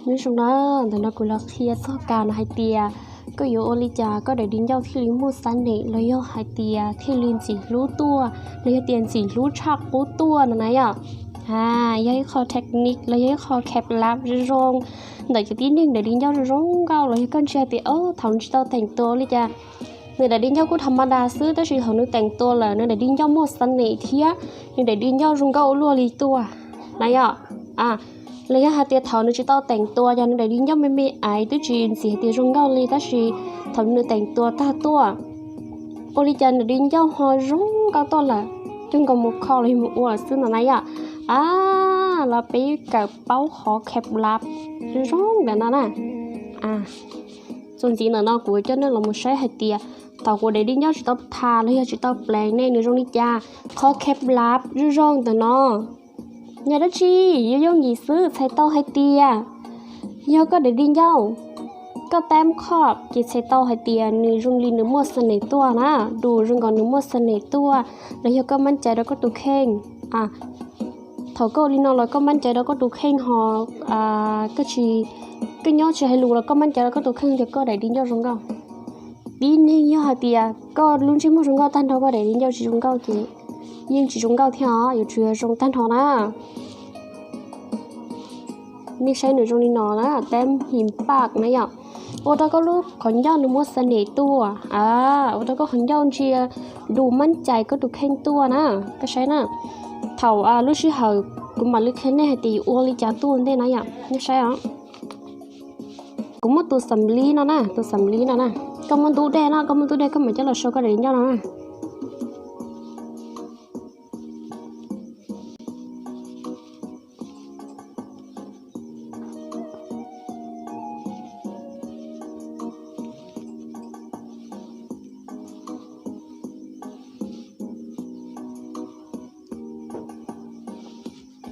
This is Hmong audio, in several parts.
Nyob zoo na, ntawm no kuv los qhia txog kas no hais tias koj yuav ua li cas koj daim di ncauj thiaj li muaj xab nem los yog hais tias thiaj li ntxim hlub tuaj los yog tias ntxim hlub tshaj qub tuaj no na yom. A, yog ib qho technique los yog ib qho khev lav zoo zoo ntawm cov tib neeg daim di ncauj zoo zoo nkauj los yog koj ntsia hais tias o thaum nws tsis tau teem tua li cas nws daim di ncauj kuj tha ma da xwb, tab sis thaum nws teem tua lawm nws daim di ncauj muaj xab nem thiab nws daim di ncauj zoo nkauj ua luaj li tuaj na yom. Los yog hais tias thaum nws tsis tau teem tua ces nws daim di ncauj me me aiv twb tsis ntxim hais tias zoo nkauj li, tab sis thaum nws teem tua tag tuaj ua li cas nws daim di ncauj ho zoo nkauj tuaj lawm, coj nkaus mus kho los yog mus ua xwb no na yom. A, los peb kawm paub qhov khev lav zoo zoo ntawm no na. Txuas ntxiv ntawm no kuv coj nej los mus saib hais tias thaum kuv daim di ncauj tsis tau tha los yog tsis tau pleev ne nws zoo li cas. Qhov khev lav zoo zoo ntawm no yog dab tsi? Yuav yooj yim xwb, txhais tau hais tias yog koj daim di ncauj koj tab khob ces txhais tau hais tias nws zoo li nws muaj xab nem tuaj na, dus zoo nkaus nws muaj xab nem tuaj, los yog koj mab cai rau koj tus kheej. Thaum koj ua li no los koj mab cai rau koj tus kheej ho koj tsis, koj nyob tsis hais lus los koj mab cai rau koj tus kheej tias koj daim di ncauj zoo nkauj. Tib neeg yog hais tias koj lub ntsej muag zoo nkauj tag nrho koj daim di ncauj tsis zoo nkauj ces yeej tsis zoo nkauj thiab os, yuav tsum yog zoo tag nrho na. Nej saib nws zoo li no na, tab him paj na yom. Ua rau koj lub qhov ncauj nws muaj xab nem tuaj, ua rau koj qhov ncauj ntsia dus mab cai koj tus kheej tuaj na. Koj saib na, thaum lub sij hawm kuv mam li qhia nej hais tias yuav ua li cas tuaj ua ntej na yom. Nej saib os. Kuv muab tus xam li no na, tus xam li no na. Koj muab ntub dej no, koj muab ntub dej koj mam coj los so koj daim di ncauj no na.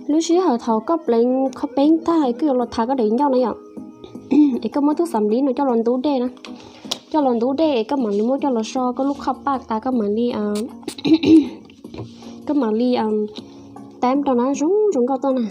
Lub sij hawm thaum koj pleev qhov peeb tag es koj yuav los tha koj daim di ncauj na yom, es koj muab tub xam li no coj los ntub dej na, coj los ntub dej es koj mam li muab coj los so koj lub qhov paj tas koj mam li, koj mam li tab rau na zoo zoo nkauj tuaj na.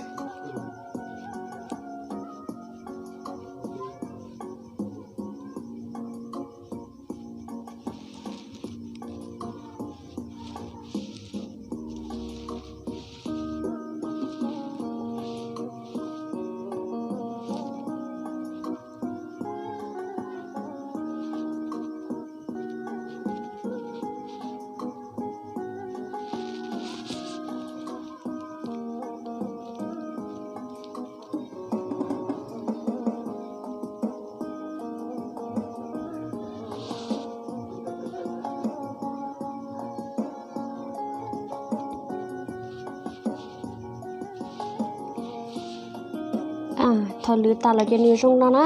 Thaum lwv tas los ces nws zoo no na.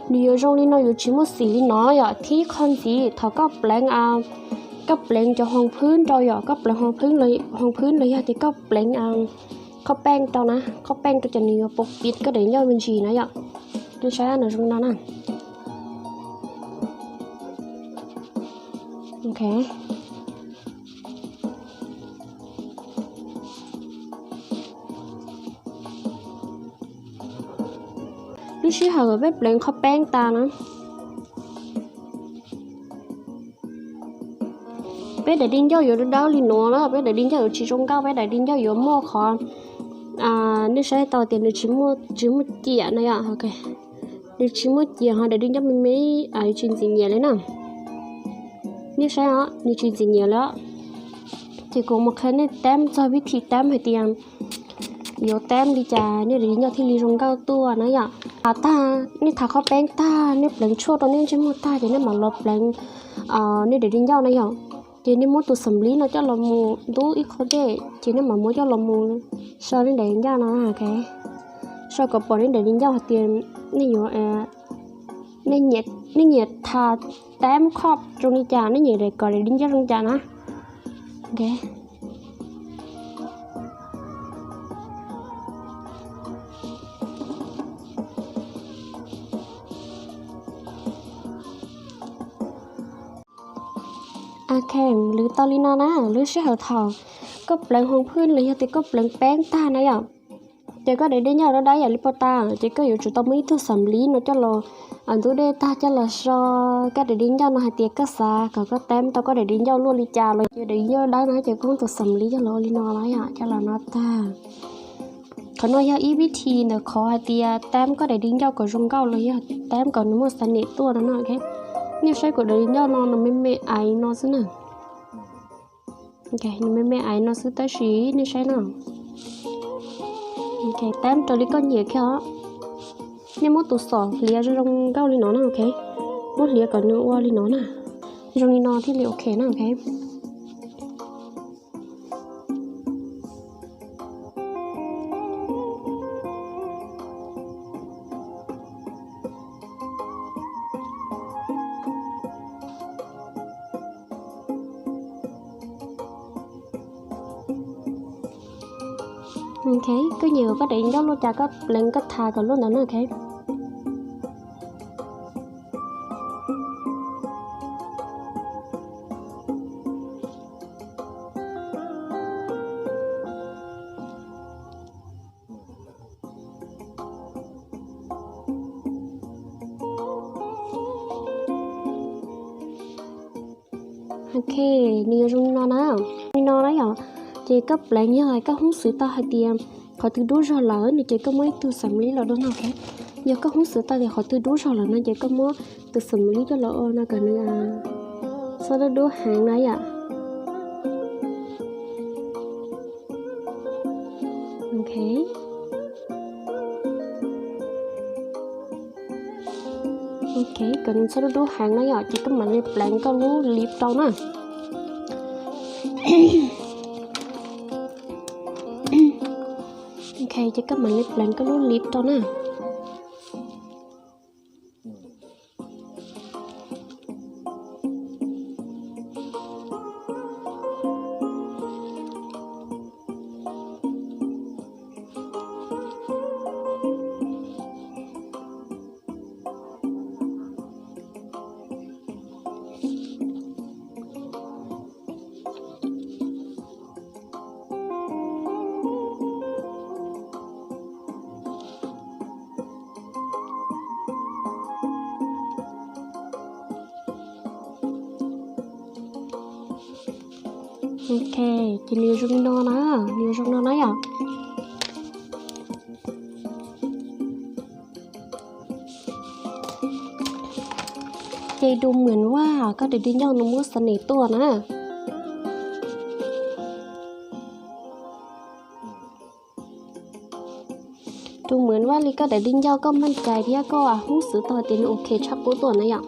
Nws yuav zoo li no, yuav tsis muaj xim li no yom. Thib qho ntxiv thaum koj pleev, koj pleev cov hoo phwb rau yom, koj pleev hoo phwb los yog tias koj pleev qhov peej rau na, qhov peej rau ces nws yuav pov piv koj daim ncauj me ntsis na yom. Nej saib no zoo no na. Lub sij hawm peb pleev qhov peeb tas na, peb daim di ncauj yuav dawb li nuav na, peb daim di ncauj yuav tsis zoo nkauj, peb daim di ncauj yuav muaj qhov, nej saib tau tias nws tsis muaj ciam na yom. Nws tsis muaj ciam ho daim di ncauj me me, tsis ntxim nyiam li na. Nej saib os, nws tsis ntxim nyiam li. Ces kuv mus qhia nej tab txog vib thi tab hais tias yuav tab li cas nej daim di ncauj thiaj li zoo nkauj tuaj na yom. Tag nej tha qhov peeb tag, nej pleev tshuaj rau nej ntsej muag tag ces nej mam los pleev nej daim di ncauj na yom. Ces nej muab tus xam li no coj los mus ntub ib qho dej ces nej mam muab coj los mus so nej daim di ncauj no. So kom pom nej daim di ncauj hais tias nej yuav, nej nyiam tha tab khob zoo li cas, nej nyiam kom daim di ncauj zoo li cas na. Ok, lwv tau li no na, lub sij hawm thaum koj pleev hoo phwb los yog tias koj pleev peeb tag na yom, Ces koj daim di ncauj dawb dawb yam li paj tas ces koj yuav tsum tau muab ib tug xam liv no coj los ntxub dej tag coj los so koj daim di ncauj no hais tias koj xav kom koj teeb tau koj daim di ncauj luaj li cas los ces daim di ncauj dawb no ces koj muab tus xam liv coj los ua li no los yom, coj los no tag. Qhov no yog ib vib thi ntawm qhov hais tias teeb koj daim di ncauj kom zoo nkauj los yog teeb kom nws muaj xab nem tuaj no no. Nej saib kuv daim di ncauj no nws me me aiv no xwb na. Nws me me aiv no xwb tab sis nej saib no. Teeb raws li koj nyiam kiag os. Nej muab tus xom hliav zoo zoo nkauj li no na, ok. Muab hliav kom nws ua li no na. Zoo li no thiaj li ok na, ok. Ok, koj nyiam kom koj daim di ncauj luaj cas koj pleev koj tha kom luaj ntawd na, ok. Ok, nws yuav zoo li no na. Li no na yom, ces koj pleev yog hais koj hnub xwv tau hais tias qhov twg dub zog lawm no ces koj muab ib tug xam liv los dua no, ok. Yog koj hnub xwv tau tias qhov twg dub zog lawm no ces koj muab tus xam liv coj los ua no kom nws txhob dub dub heev na yom. Ok. Ok, kom nws txhob dub dub heev na yom, ces koj mam li pleev koj lub lip rau na. Ok, ces koj mam li pleev koj lub lip rau na. Ok, ces nws zoo li no na, nws zoo no na yom. Ces du mượn vaj koj daim di ncauj nws muaj xab nem tuaj na. Du mượn vaj li koj daim di ncauj koj meej cai thiab koj hnub xwv tau tias nws ok tshaj qub tuaj na yom.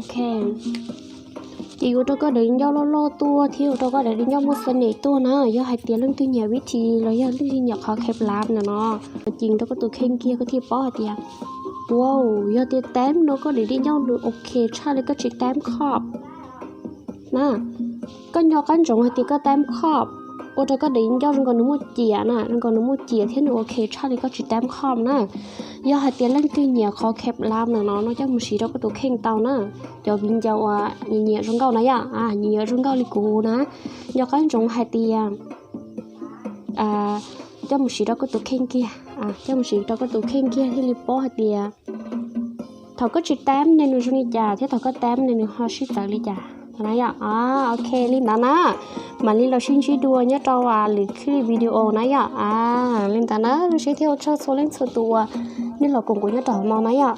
Ok, ces yuav ua rau koj daim di ncauj loj loj tuaj thiab ua rau koj daim di ncauj muaj xab nem tuaj na. Yog hais tias leej twg nyiam vib thi los yog leej twg nyiam qhov khev lav ntawm no, ces rau koj tus kheej kiag koj thiaj paub hais tias, wow, yog tias teeb no koj daim di ncauj nws ok tshaj li koj tsis teeb khoj na. Koj nco qab ntsoov hais tias koj teeb khoj ua rau koj daim di ncauj zoo nkaus nws muaj ciam na, zoo nkaus nws muaj ciam thiab nws ok tshaj li koj tsis teeb khoj na. Yog hais tias leej twg nyiam qhov khev lav ntawm no no coj mus siv rau koj tus kheej tau na. Cov viv ncaus uas nyiam nyiam zoo nkauj na yom, nyiam nyiam zoo nkauj li kuv na, nco qab ntsoov hais tias coj mus siv rau koj tus kheej kiag, coj mus siv rau koj tus kheej kiag thiaj li paub hais tias thaum koj tsis teeb ne nws zoo li cas thiab thaum koj teeb ne nws ho sib txawv li cas na yom. Ok, li ntawd na, mam li los sib ntsib dua nyob rau lwm clip video na yom. Li ntawd na, zoo siab thiab ua tsaug txhua leej txhua tus uas nej los koom kuv nyob rau hauv no na yom.